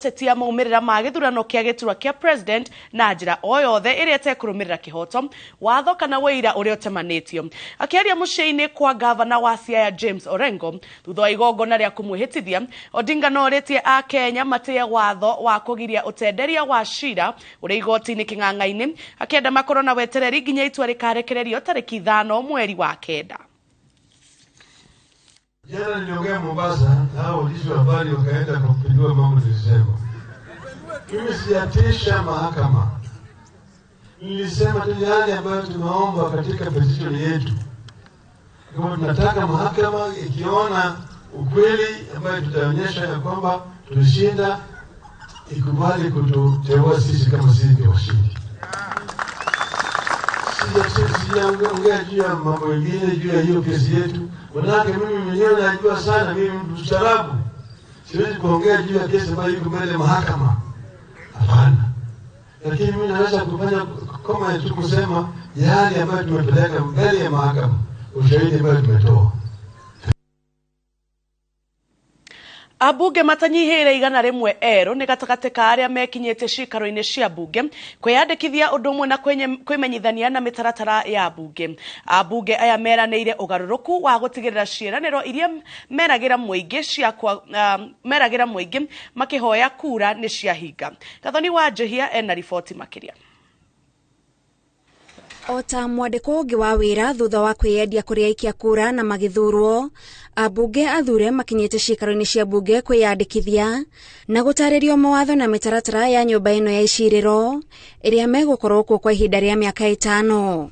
Gũtetia maumĩrĩra ma gĩthurano kĩa gĩturwa kĩa president na njĩra o yothe ĩrĩa ĩtekũrũmĩrĩra kĩhoto, watho kana ũira ũrĩa ũtemanĩtio. Akĩaria mũciĩ-inĩ kwa ngavana wa Siaya James Orengo thutha wa igongona rĩa kũmwĩhĩtithia, Odinga no orĩtie Akenya matĩye watho wa kũgiria ũtenderia wa cira ũrĩ igoti-inĩ kĩng'ang'a-inĩ, akĩenda makorwo na wetereri nginya itua rĩkarekererio tarĩki 5 mweri wa 9. Jana niliongea Mombasa na hao waandishi wa habari wakaenda kupindua mambo nilisema. Mimi sijatisha mahakama. Nilisema tu yale ambayo tumeomba katika petition yetu. Kama tunataka mahakama ikiona ukweli ambayo tutaonyesha ya kwamba tulishinda, ikubali kututeua sisi kama sisi ndio washindi. Sijaongea juu ya mambo mengine juu ya hiyo kesi yetu. Manake mimi mwenyewe najua sana, mimi mtu mstaarabu. Siwezi kuongea juu ya kesi ambayo iko mbele mahakama. Hapana. Lakini mimi naweza kufanya kama tu kusema yale ambayo tumepeleka mbele ya mahakama, ushahidi ambao tumetoa. Ambunge matanyihĩire 100 erũ nĩ gatagatĩ ka arĩa mekinyĩtie ciikaro-inĩ cia mbunge kwĩyandĩkithia ũndũ ũmwe na kwĩmenyithania na mĩtaratara ya mbunge. Ambunge aya meranĩire ũgarũrũku wa gũtigĩrĩra ciĩranĩro iria meragĩra mũingĩ meragĩra mũingĩ makĩhoya kura nĩ ciahinga. Gathoni wa Njehia ena riboti makĩria. O ta mwandĩko ũngĩ wa wĩra thutha wa kwĩyendia kũrĩ aikia kura na magĩthurwo, ambunge athure makinyĩte ciikaro-inĩ cia mbunge kwĩyandĩkithia na gũtarĩrio mawatho na mĩtaratara ya nyũmba ĩno ya icirĩro ĩrĩa megũkorwo kuo kwa ihinda rĩa mĩaka 5.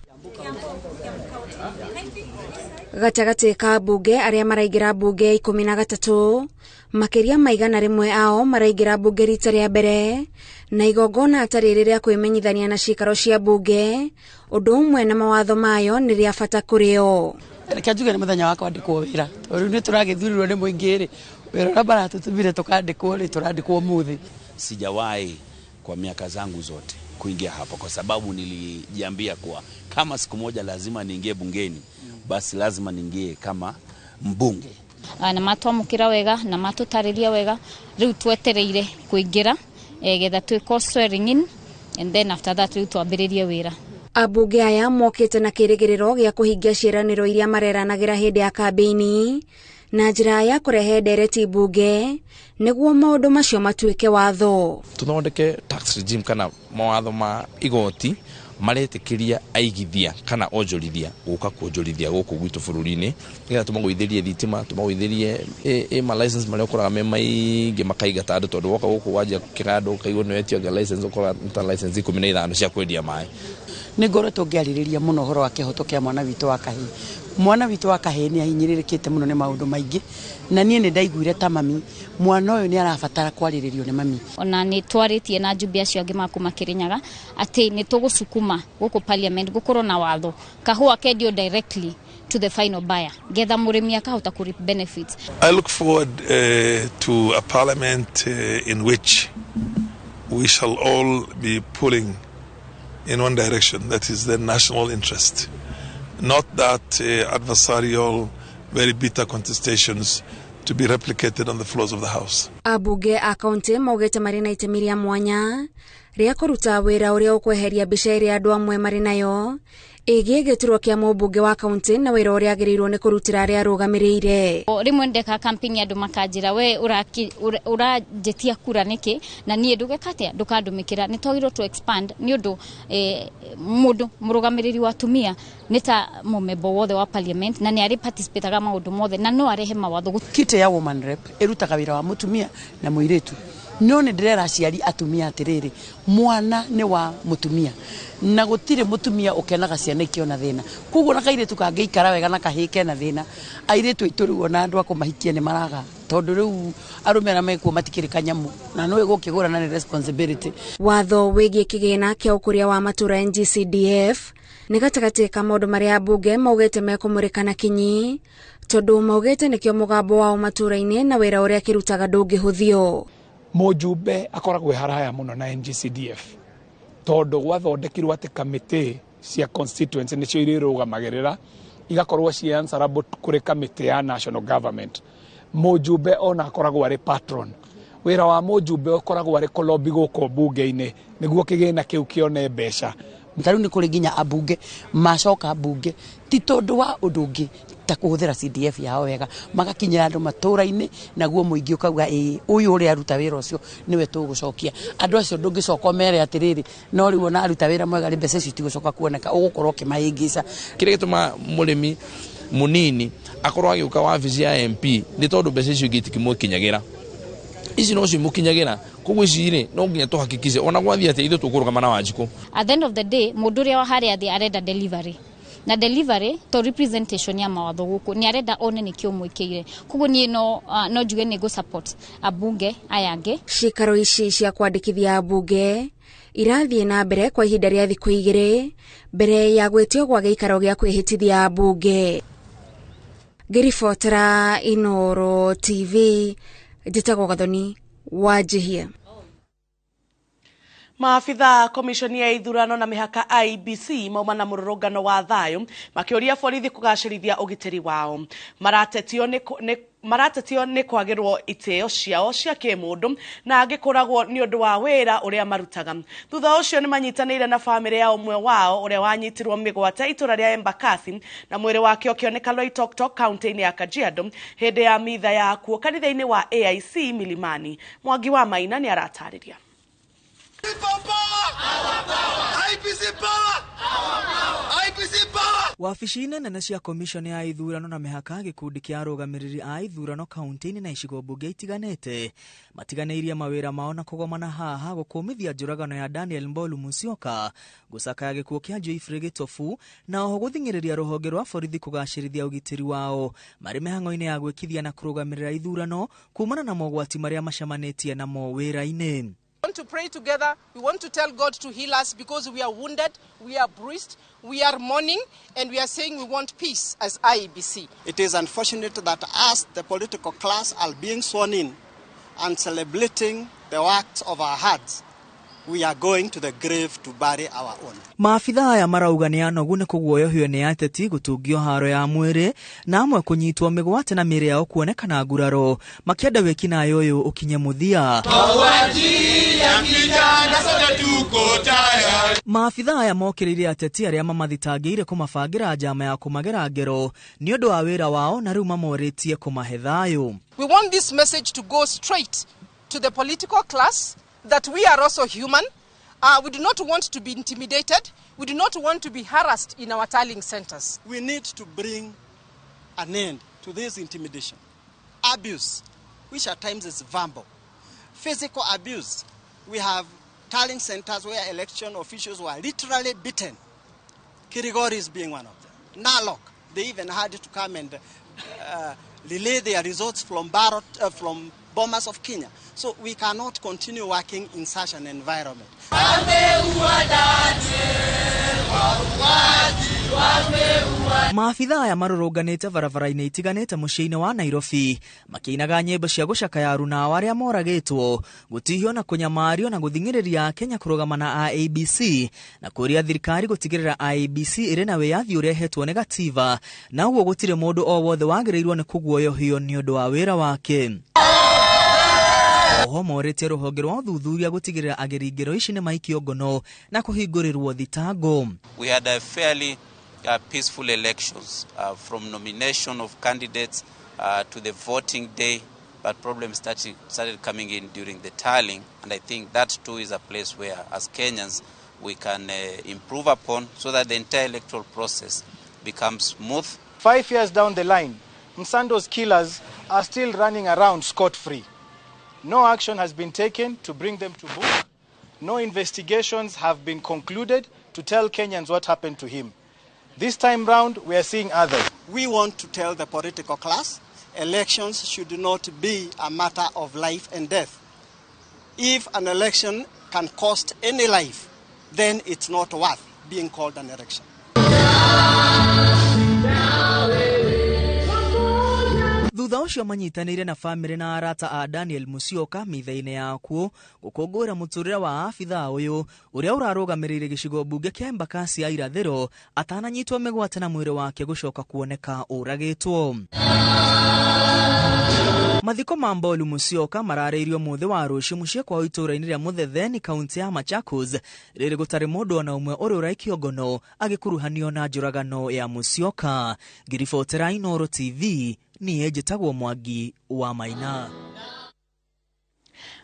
Gatagatĩ ka ambunge arĩa maraingĩra mbunge 13, makĩria ma 100 ao maraingĩra mbunge rita rĩa mbere, na igongona ta rĩrĩ rĩa kwĩmenyithania na ciikaro cia mbunge ũndũ ũmwe na mawatho mayo nĩ rĩa bata kũrĩ o. Reke njuge nĩ mũthenya wa kwandĩkwo wĩra, tondũ rĩu nĩ tũragĩthurirwo nĩ mũingĩ rĩ, wĩra ũrĩa maratũtũmire tũkandĩkwo rĩ, tũrandĩkwo ũmũthĩ. Sijawahi kwa miaka zangu zote kuingia hapa kwa sababu nilijiambia kuwa kama siku moja lazima niingie bungeni, basi lazima niingie kama mbunge. Na matwamũkĩra wega na matũtarĩria wega, rĩu twetereire kũingĩra, getha twĩkwo swearing in and then after that rĩu twambĩrĩrie wĩra. Ambunge aya mokĩte na kĩrĩgĩrĩro gĩa kũhingia ciĩranĩro iria mareranagĩra hĩndĩ ya kambĩini na njĩra ya kũrehe ndereti mbunge nĩguo maũndũ macio matuĩke watho. Tũthondeke tax regime kana mawatho ma igoti maretĩkĩria aigithia kana onjorithia gũka kuonjorithia gũkũ gwitũ bũrũri-inĩ, nĩgetha tũmagũithĩrie thitima, tũmagũithĩrie ma license marĩa ũkoraga me maingĩ makaingata andũ, tondũ woka gũkũ wanjia kĩganda ũkaigua nĩ wetio anga license, ũkora ta license 15 cia kwendia maĩ. Nĩ ngoretwo ngĩarĩrĩria mũno ũhoro wa kĩhoto kĩa mwana witũ wa kahĩĩ. Mwana witũ wa kahĩĩ nĩ ahinyĩrĩrĩkĩte mũno nĩ maũndũ maingĩ, na niĩ nĩ ndaiguire ta mami, mwana ũyũ nĩ arabatara kwarĩrĩrio nĩ mami. Ona nĩ twarĩtie na njumbe acio angĩ ma kuma Kĩrĩnyaga atĩ nĩ tũgũcukuma gũkũ parliament gũkorwo na watho kahũa kendio directly to the final buyer getha mũrĩmi akahota kũ reap benefits. I look forward to a parliament in which we shall all be pulling in one direction, that is the national interest, not that adversarial, very bitter contestations to be replicated on the floors of the House. Ambunge a kaunti maugĩte marĩ na itemi rĩa mwanya rĩa kũruta wĩra ũrĩa ũkweheria mbica ĩrĩa andũ amwe marĩ nayo ĩgiĩ gĩturwa kĩa mũmbunge wa kaunti na wĩra ũrĩa agĩrĩirwo nĩ kũrutĩra arĩa arũgamĩrĩire. Rĩmwe ndeka campaign andũ makanjĩra we ũranjĩtia kura nĩkĩ na niĩ ndũgeka atĩa ndũkandũmĩkĩra. Nĩ twagĩrĩirwo to expand nĩ ũndũ mũndũ mũrũgamĩrĩri wa atumia nĩ ta mũmemba wothe wa parliament na nĩ arĩ participataga maũndũ mothe na no arehe mawatho. Kiti ya woman rep ĩrutaga wĩra wa mũtumia na mũirĩtu. No nĩ ndĩrera aciari atumia atĩrĩrĩ, mwana nĩ wa mũtumia na gũtirĩ mũtumia ũkenaga ciana ikĩona thĩna. Koguo na kairĩtu kangĩikara wega na kahĩĩ kena thĩna, airĩtu aitũ rĩu ona andũ a kũmahikia nĩ maraga, tondũ rĩu arũme arĩa mekuo matikĩrĩ kanyamũ na nĩwe gũkĩgũrana nĩ responsibility. Watho wĩgiĩ kĩgĩna kĩa ũkũria wa matũũra NGCDF nĩ gatagatĩ ka maũndũ marĩa ambunge maugĩte mekũmũrĩka na kinyi, tondũ maugĩte nĩkĩo mũgambo wao matũũra-inĩ na wĩra ũrĩa kĩrutaga ndũngĩhũthio. Mũjumbe akoragwo e haraya mũno na NGCDF tondũ gwathondekirwo atĩ kamĩtĩ cia constituency nĩcio irĩrũgamagĩrĩra igakorwo ci answerable kũrĩ kamĩtĩ ya national government. Mũjumbe ona akoragwo arĩ patron. Wĩra wa mũjumbe ũkoragwo arĩ kũlobby gũkũ mbunge-inĩ nĩguo kĩgĩna kĩu kĩone mbeca. Ta rĩu nĩ kũrĩ nginya ambunge macoka mbunge ti tondũ wa ũndũ ũngĩ ta kũhũthĩra CDF yao wega, magakinyĩra andũ matũra-inĩ, naguo mũingĩ ũkauga ĩĩ ũyũ ũrĩa aruta wĩra ũcio nĩwe tũgũcokia. Andũ acio ndũngĩcoka ũmere atĩrĩrĩ, no rĩu ona aruta wĩra mwega rĩ, mbeca icio itigũcoka kuoneka, ũgũkorwo ũkĩmahĩngĩca. Kĩrĩa gĩtũmaga mũrĩmi mũnini akorwo agĩũka wabici ya MP nĩ tondũ mbeca icio ingĩ itikĩmũkinyagĩra, ici no cimũkinyagĩra. Koguo ici rĩ, no nginya tũhakikice ona gwathiĩ atĩa ithuĩ tũkũrũgama na Wanjikũ. At the end of the day, mũndũ ũrĩa wa harĩa thĩ arenda delivery, na delivery to representation ya mawatho gũkũ nĩ arenda one nĩkĩo mwĩkĩire. Koguo niĩ no njuge nĩ ngũ support ambunge aya angĩ. Ciikaro ici cia kwandĩkithia ambunge irathiĩ na mbere kwa ihinda rĩa thikũ 2 mbere ya gwĩtio gwa gĩikaro gĩa kwĩhĩtithia ambunge. Ngĩribotera Inooro TV, njĩtagwo Gathoni Wanjihia. Maabitha komishoni ya ithurano na mĩhaka IEBC mauma na mũrũrũngano wa thayũ makĩũria borithi kũgacĩrithia ũgitĩri wao. Maratetio nĩ kwagĩrwo itĩo ciao cia kĩmũndũ na angĩ kũragwo nĩ ũndũ wa wĩra ũrĩa marutaga. Thutha ũcio nĩ manyitanĩire na bamĩrĩ ya ũmwe wao ũrĩa wanyitirwo mĩgwate itũra rĩa Embakasi na mwĩrĩ wake ũkĩoneka Loitoktok kaunti-inĩ ya Kajiado hĩndĩ ya mitha ya kuo kanitha-inĩ wa AIC Milimani. Mwangi wa Maina nĩ aratarĩria. Wabici-inĩ nene cia komishoni ya ithurano na mĩhaka, gĩkundi kĩa arũgamĩrĩri a ithurano kaunti-inĩ na icigo mbunge itiganĩte matiganĩirie mawĩra mao na kũgomana haha gũkũmithia njũragano ya Daniel Mbolu Musyoka, gũcakaya gĩkuũ kĩa Geoffrey Gĩtobu, na oho gũthing'ĩrĩria rũhonge rwa borithi kũgacĩrithia ũgitĩri wao marĩ mĩhang'o-inĩ ya gwĩkithia na kũrũgamĩrĩra ithurano kumana na mogwati marĩa macemanĩtie namo wĩra-inĩ. We want to pray together. We want to tell God to heal us because we are wounded, we are bruised, we are mourning, and we are saying we want peace as IEBC. It is unfortunate that us, the political class, are being sworn in and celebrating the works of our hearts. We are going to the grave to bury our own. Maabitha aya marauga nĩ anogu nĩ kũguoyohio nĩ ateti, gũtungio haro ya mwĩrĩ na amwe kũnyitwo mĩgwate na mĩĩrĩ yao kuonekana nguraro, makĩenda wĩkinaĩ ũyũ ũkinye mũthia. Maabitha aya mokĩrĩire ateti arĩa mamathitangĩire kũmabangĩra njama ya kũmagera ngero nĩ ũndũ wa wĩra wao na rĩu mamorĩtie kũmahe thayũ. We want this message to go straight to the political class that we are also human. We do not want to be intimidated. We do not want to be harassed in our tallying centers. We need to bring an end to this intimidation, abuse, which at times is verbal, physical abuse. We have tallying centers where election officials were literally beaten. Kirigori is being one of them. Narok, they even had to come and relay their results from Bomas of Kenya. So we cannot continue working in such an environment. Maabitha aya marũrũnganĩte barabara-inĩ itiganĩte mũciĩ-inĩ wa Nairobi makĩinaga nyĩmbo cia gũcakaya aruna ao arĩa moragĩtwo, gũtihio na kũnyamario na gũthing'ĩrĩria Kenya kũrũgama na IEBC na kũũria thirikari gũtigĩrĩra IEBC ĩrĩ na wĩyathi ũrĩa ĩhetwo nĩ gatiba, na ũguo gũtirĩ mũndũ o wothe wagĩrĩirwo nĩ kũguoyohio nĩ ũndũ wa wĩra wake. Oho morĩtie rũhonge rwa ũthuthuria gũtigĩrĩra ageri ngero ici nĩ maikio ngono na kũhingũrĩrwo thitango. We had a fairly peaceful elections from nomination of candidates to the voting day, but problems started coming in during the tallying, and I think that too is a place where as Kenyans we can improve upon so that the entire electoral process becomes smooth. 5 years down the line, Msando's killers are still running around scot-free. No action has been taken to bring them to book. No investigations have been concluded to tell Kenyans what happened to him. This time round, we are seeing others. We want to tell the political class, elections should not be a matter of life and death. If an election can cost any life, then it's not worth being called an election. Thutha ũcio manyitanĩire na bamĩrĩ na arata a Daniel Musyoka mitha-inĩ yakuo gũkũngũĩra mũtũrĩre wa abithaa ũyũ ũrĩa ũrarũgamĩrĩire gĩcigo mbunge kĩa Embakasi ya irathĩro atananyitwo mĩgwate na mwĩrĩ wake gũcoka kuoneka ũragĩtwo. Mathiko ma Mbolu Musyoka mararĩirio mũthĩ wa rũciũ mũciĩ kwao itũũra-inĩ rĩa Muthetheni kaunti ya Machakos, rĩrĩ gũtarĩ mũndũ ona ũmwe ũrĩ ũraikio ngono agĩkuruhanio na njũragano ya Musyoka. Ngĩribotera Inooro TV, niĩ njĩtagwo Mwangi wa Maina.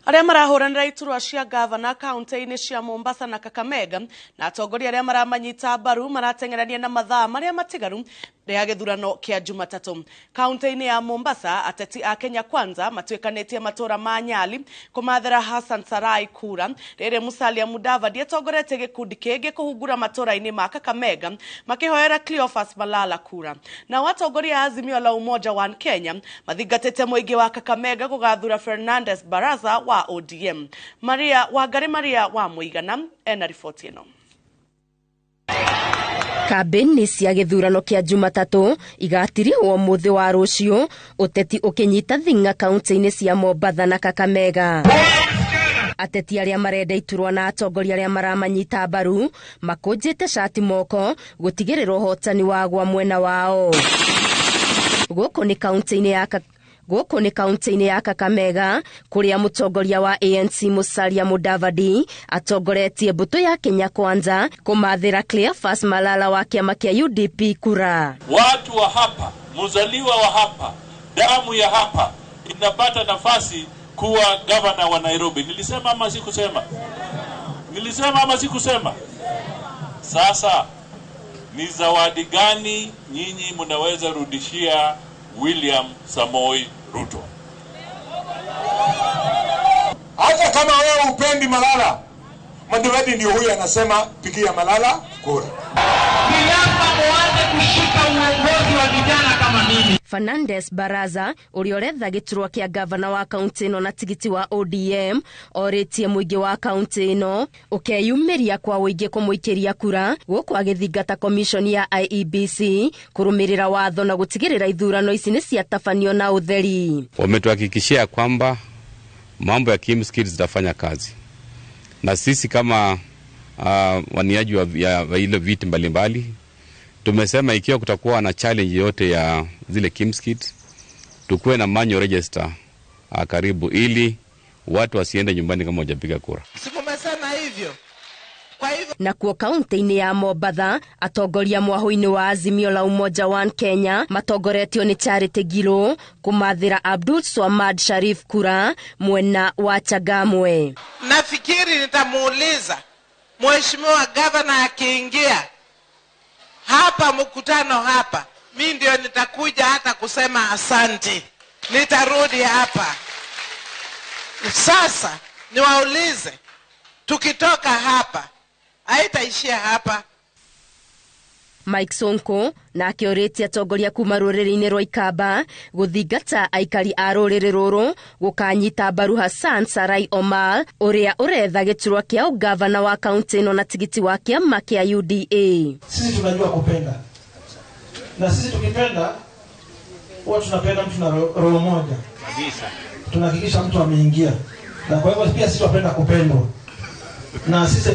Arĩa marahũranĩra iturwa cia gavana kaunti-inĩ cia Mombasa na Kakamega na atongoria arĩa maramanyita mbaru marateng'erania na mathaa marĩa matigaru ya gĩthurano kĩa Jumatatũ. Kaunti-inĩ ya Mombasa, ateti a Kenya Kwanza matuĩkanĩtie matũra ma Nyali kũmathĩra Hassan Sarai kura, rĩrĩ Musalia Mudavadi atongoretie gĩkundi kĩngĩ kũhungura matũra-inĩ ma Kakamega makĩhoera Cleophas Malala kura. Nao atongoria a Azimio la Umoja One Kenya mathingatĩte mũingĩ wa Kakamega gũgathura Fernandes Baraza wa ODM. Maria Wangari Maria wa Mũigana ena riboti ĩno. Kambĩini cia gĩthurano kĩa Jumatatũ igatirihwo mũthĩ wa rũciũ, ũteti ũkĩnyita thing'a kaunti-inĩ cia Mombatha na Kakamega. Ateti arĩa marenda iturwa na atongoria arĩa maramanyita mbaru makũnjĩte cati moko gũtigĩrĩra ũhotani wagwa mwena wao. Gũkũ nĩ kaunti-inĩ ya Kakamega kũrĩa mũtongoria wa ANC Musalia Mudavadi atongoretie mbũtũ ya Kenya Kwanza kũmathĩra Cleophas Malala wa kĩama kĩa UDP kura. Watu wa hapa, mzaliwa wa hapa, damu ya hapa inapata nafasi kuwa gavana wa Nairobi. Nilisema ama sikusema? Nilisema ama sikusema? Sasa ni zawadi gani nyinyi mnaweza rudishia William Samoei Ruto? Hata kama wewe upendi Malala, Mudavadi ndio huyu anasema pigia Malala kura. Kushika uongozi wa vijana kama mimi. Fernandes Baraza ũrĩa ũretha gĩturwa kĩa gavana wa kaunti ĩno na tigiti wa ODM orĩtie mũingĩ wa kaunti ĩno ũkeyumĩria kwa ũingĩ kũmũikĩria kura gũkũ agĩthingata komishoni ya IEBC kũrũmĩrĩra watho na gũtigĩrĩra ithurano ici nĩ ciatabanio na ũtheri. Wametuhakikishia kwamba mambo ya KIEMS kits zitafanya kazi, na sisi kama waniaji wa ile viti mbalimbali tumesema ikiwa kutakuwa na challenge yote ya zile KIEMS kit, tukuwe na manual register karibu ili watu wasiende nyumbani kama hawajapiga kura. Sikumesema hivyo. Kwa hivyo na kuo kaunti-inĩ ya Mombatha atongoria mwahũ-inĩ wa Azimio la Umoja One Kenya matongoretio nĩ Charity Ngilu kũmathĩra Abdul Swamad Sharif kura mwena wa Changamwe. Nafikiri nitamuuliza Mheshimiwa Governor akiingia hapa mkutano hapa, mi ndio nitakuja hata kusema asante. Nitarudi hapa. Sasa niwaulize, tukitoka hapa haitaishia hapa. Mike Sonko nake orĩtie atongoria kuma rũrĩrĩ-inĩ rwa Ikamba gũthingata aikari a rũrĩrĩ rũrũ gũkanyita mbaru Hassan Sarai Omar ũrĩa ũretha gĩturwa kĩa ũgavana wa kaunti ĩno na tigiti wa kĩama kĩa UDA. Sisi tunajua kupenda, na sisi tukipenda huwa tunapenda mtu na roho moja kabisa, tunahakikisha mtu ameingia, na kwa hivyo pia sisi tunapenda kupendwa, na sisi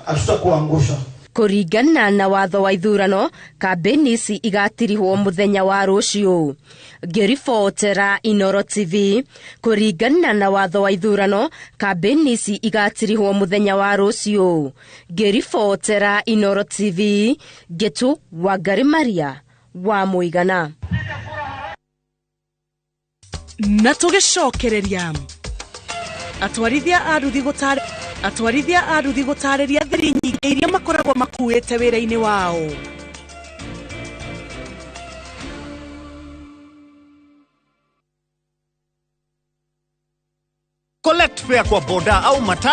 hatutakuangusha. Kũringana na watho wa ithurano, kambĩini ici igatirihwo mũthenya wa rũciũ. Ngĩribotera Inooro TV, kũringana na watho wa ithurano, kambĩini ici igatirihwo mũthenya wa rũciũ. Ngĩribotera Inooro TV, Ngĩtũ Wangari Maria wa Mũigana. Na tũgĩcokereria atwarithia a nduthi gũtarĩria thiri nyingĩ iria makoragwo makuĩte wĩra-inĩ wao. Collect fare kwa boda au matatu.